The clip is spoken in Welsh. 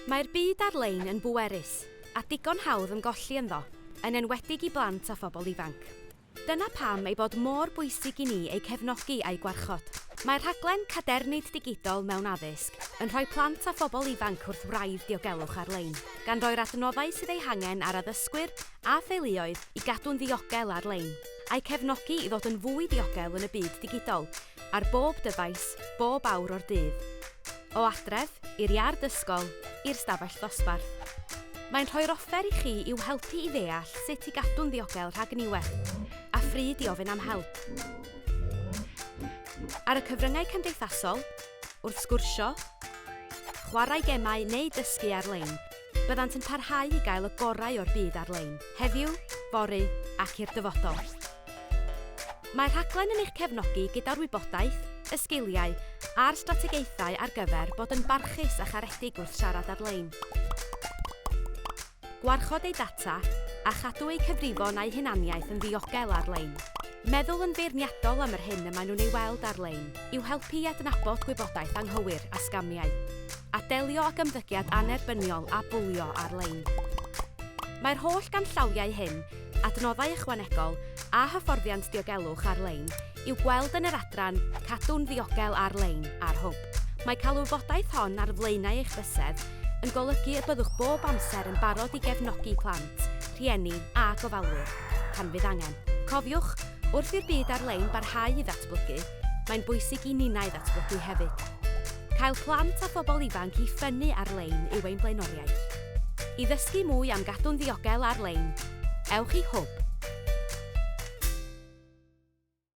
Mae'r byd ar-lein yn bwerus, a digon hawdd ymgolli ynddo, yn enwedig i blant a phobl ifanc. Dyna pam ei bod mor bwysig i ni eu cefnogi a'u gwarchod. Mae'r rhaglen Cadernid Digidol mewn Addysg yn rhoi plant a phobl ifanc wrth wraidd diogelwch ar-lein, gan roi'r adnoddau sydd eu hangen ar addysgwyr a theuluoedd i gadw'n ddiogel ar-lein, a'u cefnogi i ddod yn fwy diogel yn y byd digidol, ar bob dyfais, bob awr o'r dydd. O adref, i'r iard ysgol, i'r stafell ddosbarth. Mae'n rhoi'r offer i chi i'w helpu i ddeall sut i gadw'n ddiogel rhag niwed, a phryd i ofyn am help. Ar y cyfryngau cymdeithasol, wrth sgwrsio, chwarae gemau neu dysgu ar-lein, byddant yn parhau i gael y gorau o'r byd ar-lein, heddiw, fory ac i'r dyfodol. Mae'r rhaglen yn eich cefnogi gyda'r wybodaeth, y sgiliau a'r strategaethau ar gyfer bod yn barchus a charedig wrth siarad ar-lein, gwarchod eu data a chadw eu cyfrifon a'u hunaniaeth yn ddiogel ar-lein. Meddwl yn feirniadol am yr hyn y maen nhw'n ei weld ar-lein i'w helpu i adnabod gwybodaeth anghywir a sgamiau, a delio ag ymddygiad annerbyniol a bwlio ar-lein. Mae'r holl ganllawiau hyn, adnoddau ychwanegol a hyfforddiant diogelwch ar-lein i'w gweld yn yr adran Cadw'n Ddiogel Ar-lein ar Hwb. Mae cael y wybodaeth hon ar flaenau eich bysedd yn golygu y byddwch bob amser yn barod i gefnogi plant, rhieni a gofalwyr, pan fydd angen. Cofiwch, wrth i'r byd ar-lein barhau i ddatblygu, mae'n bwysig i ninnau ddatblygu hefyd. Cael plant a phobl ifanc i ffynnu ar-lein yw ein blaenoriaeth. I ddysgu mwy am gadw'n ddiogel ar-lein, ewch i Hwb.